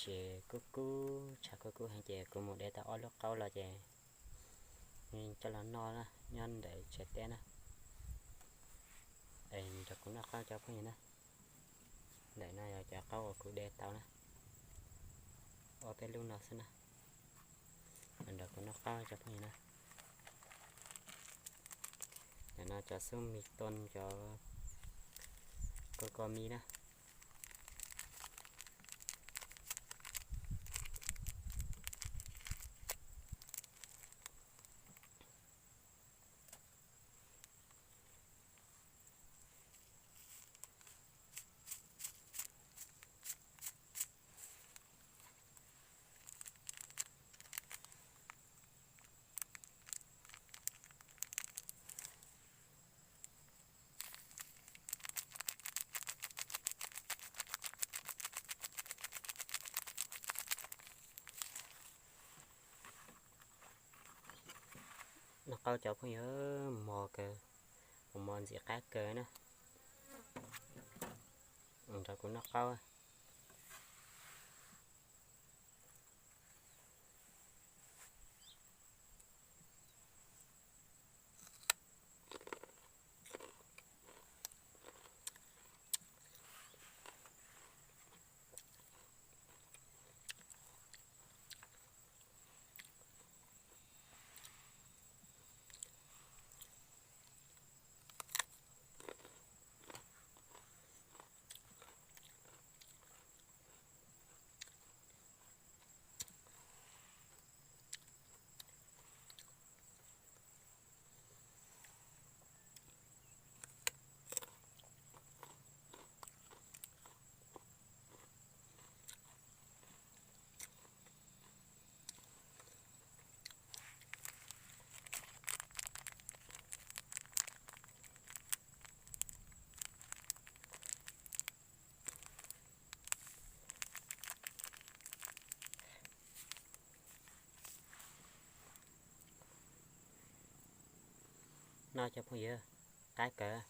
Ces kub kub, tshav kub kub heev ces kuv mus de tau ob lub qaub los ces coj los noj na, nyob ntawm tsev teb na. Es nrog kuv noj qaub cov phooj ywg na. Ntawm no yog cov qaub uas kuv de tau na, ob peb lub no xwb na. Nrog kuv noj qaub cov phooj ywg na. Ntawm no cov xub mis tooj, cov kos kos mis na. Noj qaub cov phooj ywg, mos kawg, mos ntxim qab kawg na. Nrog kuv noj qaub. Noj cov phooj ywg, qab kawg.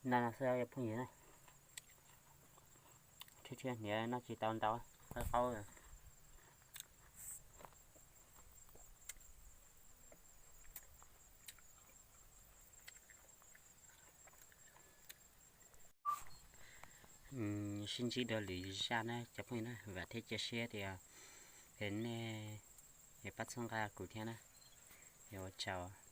Noj no xwb cov phooj ywg na. Thiab hniav noj tsis tau ntau, qaub qaub. Sib ntsib dua lwm zaj na cov phooj ywg na, vam thiab cia siab tias nej yuav pab txhawb nqa kuv thiab na. Ua tsaug.